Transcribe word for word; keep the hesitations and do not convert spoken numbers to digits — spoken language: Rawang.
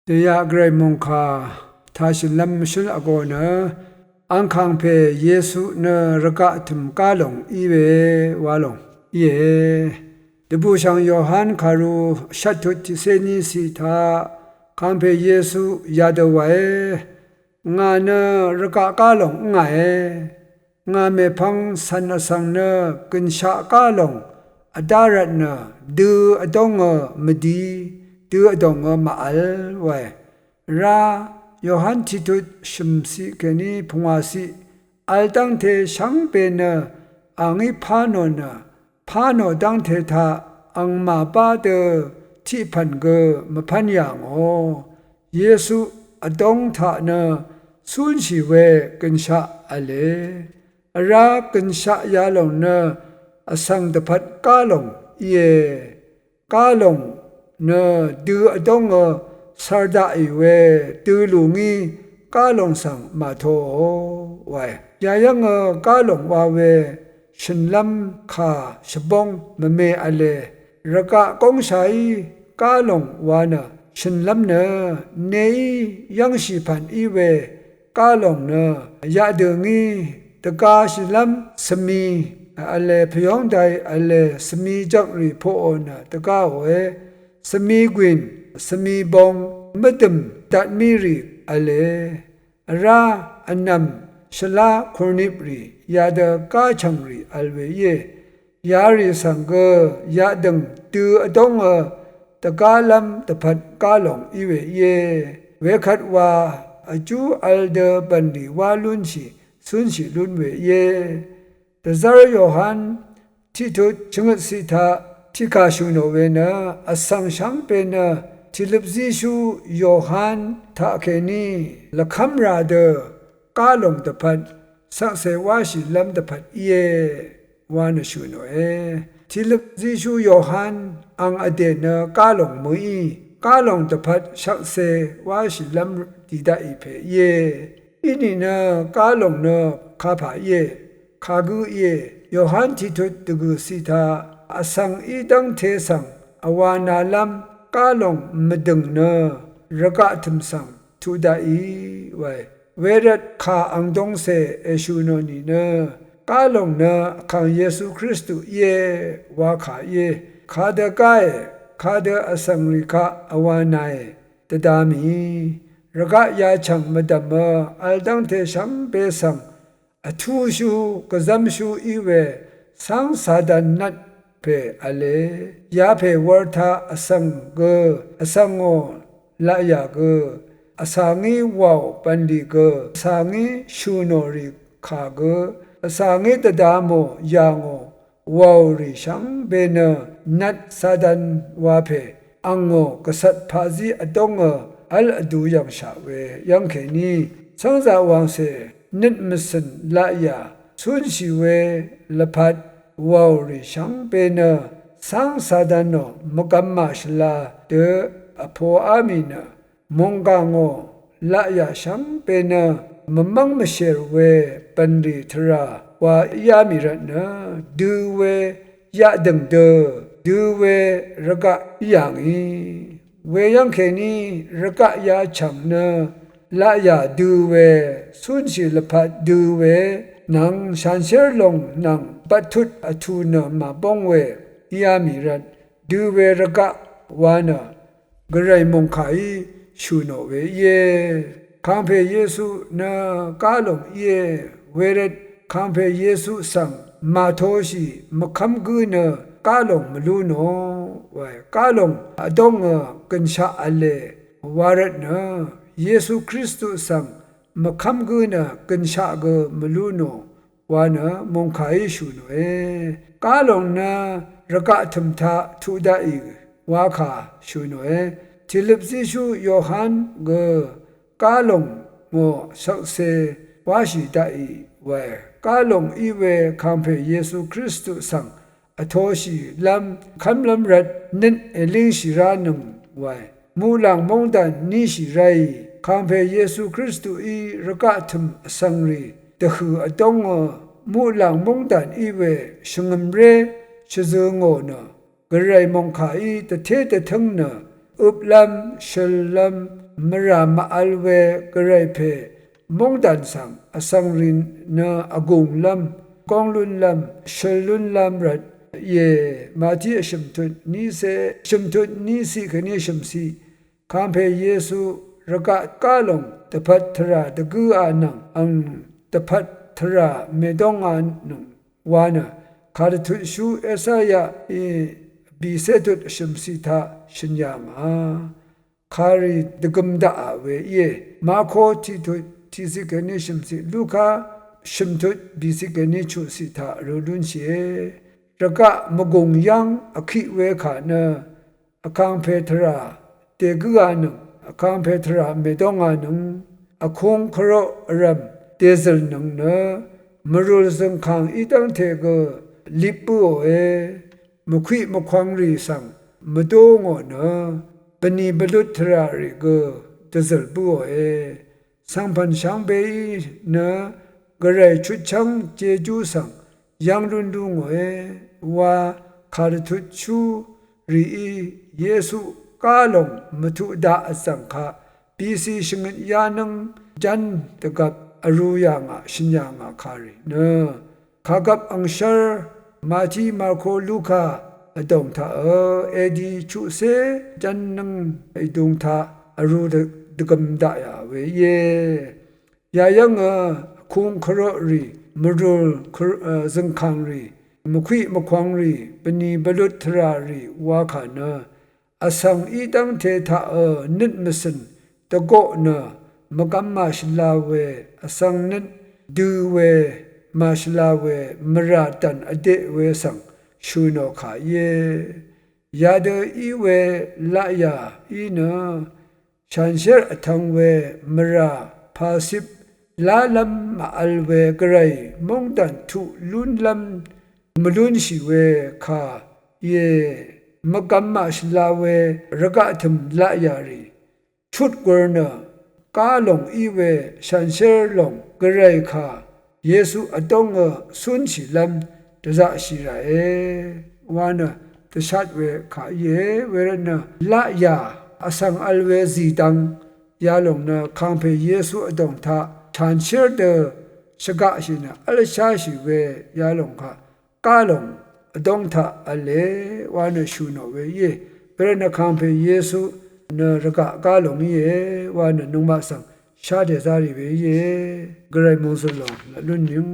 Dèyaq gvray mòngkà tashø̀nlv́m mvshǿl vgō nø, angkàngpè Yesu nø rvgaq tø̀m gá lòng í we wa lòng íe. Dvbùshv̀ng Yohan kàru shvttut tiqcé ní ciq taq, kàngpè Yesu yadø wàe, ngà nø rvgaq gá lòng ǿngàe. Ngà mèpvng cv̀n vsvng nø gø̀nshaq gá lòng vdá rvtnø, dø vdóngø mvdi, dø vdòngø màvl wae. Vrá Yohan tiqtut shø̀mciq kèní pungwàciq, vl dv́ngte shvngbe nø, àngí pá nò nø, pá nò dv́ngte taq angmà bá dø tiqpv̀n gø mvpv́n yà ngò. Yesu vdóng taq nø cúnshì we gø̀nshaq v̄le. Vrá gø̀nshaq yalòng nø vsvng dvpvt gá lòng íe. Gá lòng nø dø vdóngø cvr daqì we dø lù ngí gá lòng svng màtoò wae. Yayv́ngø gá lòng wa we shø̀nlv́m kà shvbóng mvme v̄le. Rvgaq góngshaí gá lòng wa nø shø̀nlv́m nø neí yv́ngshì pv̀n í we gá lòng nø yaqdø̀ ngí dvgashìlv́m svmi v̄le, pvyóngdaí v̄le, svmi jvkrì poqò nø dvgáòe. Svmi gwìn, svmi bong, mvdø̀m datmírì v̄le. Vrá vnv̀m shvlá kurnip rì yadø gáchv̀ng rì vl we íe. Yarì svng gø yaqdø̀ng dø vdóngø dvgálv́m dvpvt gá lòng í we íe. Wekvt wa vjú vl dø bv̀nlì wá lúnshì cúnshì lún we íe. Dvzv́r Yohan tiqtut shvngøtciq taq tiqkà shø̀ nò we nø, vsvng shvngbe nø tìløp zíshú Yohan taqkèní lvkv́m rà dø gá lòng dvpvt shvkse wáshìlv́m dvpvt íe wa nø shø̀ nòe. Tìløp zíshú Yohan ang vdè nø gá lòng mø̀í, gá lòng dvpvt shvkse wáshìlv́m dì daqì pè íe. Inìnø gá lòng nø kapà íe, kagǿ íe. Yohan tiqtut dvgø̀ciq taq vsvng í dv́ngte svng vwanalv́m gá lòng mvdø̀ng nø rvgaq tø̀m svng tuq daqì wae. Wervt kà angdongcè èshø̀ nò nìnø gá lòng nø vkàng Yesu Kristu íe wa kà íe. Kadø gáe, kadø vsvng rì kaq vwanae dvda mì. Rvgaq yachv̀ng mvdv̀mø vl dv́ngte shvngbe svng vtúshú gvzv́mshú í we cáng Satan nvt pè v̄le. Yapè wur taq vsvng gø vsvngò, laqyà gø vsvngí wàò, bv̀nlì gø vsvngí shø̀ nò rì kà gø vsvngí dvda mò yà ngò, wàò rì shvngbe nø nvt Satan wa pè angò gvcvt paqzí vdóngø v́l vdu yv̀ngshaq we yv́ng kèní, cv́ngzaq wàngcè nøt mvcø̀n laqyà cúnshì we lvpat wàò rì shvngbe nø cáng Satanò mvgvm màshvla dø vpoá mì nø, mònggà ngò laqyà shvngbe nø mvmv́ng mvshèr we bv̀nlì tvrà wa íá mì rvtnø, dø we yaqdø̀ng dø, dø we rvgaq í yà ngì. Weyv́ng kèní rvgaq yachv̀ng nø laqyà dø we, cúnshì lvpat dø we, nvng shanshér lòng nvng bvttut vtù nø màbóng we íá mì rvt, dø we rvgaq wa nø gvray mòngkàí shø̀ nò we íe. Kàngpè Yesu nø gá lòng íe. Wervt kàngpè Yesu svng màtoshì mvkv́m gǿ nø gá lòng mvlú nò wae. Gá lòng vdóngø gø̀nshaq v̄le wa rvtnø, Yesu Kristu svng mvkv́m gǿ nø gø̀nshaq gø mvlú nò wa nø mòngkàí shø̀ nòe. Gá lòng nø rvgaq tø̀m taq tuq daqì wa kà shø̀ nòe. Tìløp zíshú Yohan gø gá lòng ngò shvkse wáshì daqì wae. Gá lòng í we kàngpè Yesu Kristu svng vtoshìlv́m kv́mlv́m rvt nøt èlíngshì ránøng wae. Muqlàng móngdàn níshì ráì, kàngpè Yesu Kristuí rvgaq tø̀m vsvng rì dvhø̀ vdóngø, muqlàng móngdàn í we shvngø̀mré shvzø ngò nø, gvray mòngkàí dvté dvtǿng nø øplv́m, shøllv́m, mvrà màvl we gvray pè móngdàn svng vsvng rì nø vgùnglv́m, góng lúnlv́m, shøl lúnlv́m rvt íe. Màtí vshø̀m tut nícé, vshø̀m tut níciq kèní vshø̀m ciq. Kàngpè Yesu rvgaq gá lòng dvpvt tvrà dvgǿ a nvng ang dvpvt tvrà mèdóng a nøng wa nø kàdvtutshú Esaya í bìcé tut vshø̀m ciq taq shø̀n yà ngà. Kàrì dvgøm daqà we íe. Marko tiq tut tiqciq kèní vshø̀m ciq, Luka vshø̀m tut bìciq kèní chuqciq taq rø lúnshìe. Rvgaq mvgùng yv́ng vkiq we kà nø Vkàngpè tvrà dègǿ a nøng, vkàngpè tvrà mèdóng a nøng, vkung kvrok vrv̀m dèzø̀l nøng nø, mvrùl zø̀ngkàng í dv́ngte gø lip bǿòe, mvkwiq mvkwvng rì svng mvdó ngò nø, bvnì bvlut tvrà rì gø dvzø̀l bǿòe. Svngpv̀n shvngbeí nø gvray chutchv́ng jejú svng yv́ng lún lú ngòe wa kàdvtutshú rìí Yesu gá lòng mvtuq daq vzv̀ng kaq bìcì shvngøt yánǿng jv́n dvgvp vrū yà ngà shø̀n yà ngà kàrì nø kàgvp angshv́r Màtí, Marko, Luka vdòng taqø edi chuqcé jv́nnǿng ìdung taq vrū dvgøm daq yà we íe. Yayv́ngø vkung kvroq rì, mvrùl zø̀ngkàng rì, mvkwiq mvkwvng rì, bvnì bvlut tvrà rì wakà nø vsvng í dv́ngte taqø nøt mvcø̀n dvgoq nø mvgvm màshvla we, vsvng nøt dø we, màshvla we, mvrà dv̀n vdeq we svng shø̀ nò kà íe. Yadø í we laqyà í nø shanshér vtvng we mvrà pàcip lálv́m màvl we gvray móngdàn tuq lúnlv́m mvlúnshì we kà íe. Mvgvm màshvla we rvgaq tø̀m laqyà rì chut gur nø gá lòng í we shanshér lòng gvray kà Yesu vdóngø cúnshìlv́m dvzaqshì ràe wa nø dvshat we kà íe. Wervtnø laqyà vsvng vl we zìdvng yalòng nø kàngpè Yesu vdòng taq shanshér dø shvgaqshì nø v́lsháshì we yalòng kaq gá lòng vdóng taq v̄le wa nø shø̀ nò we íe. Wervtnø kàngpè Yesu nø rvgaq gá lòng íe wa nø nøngmaq svng shá dèzá rì we íe. Gvray mòngzø̀l lòng lvlún nìng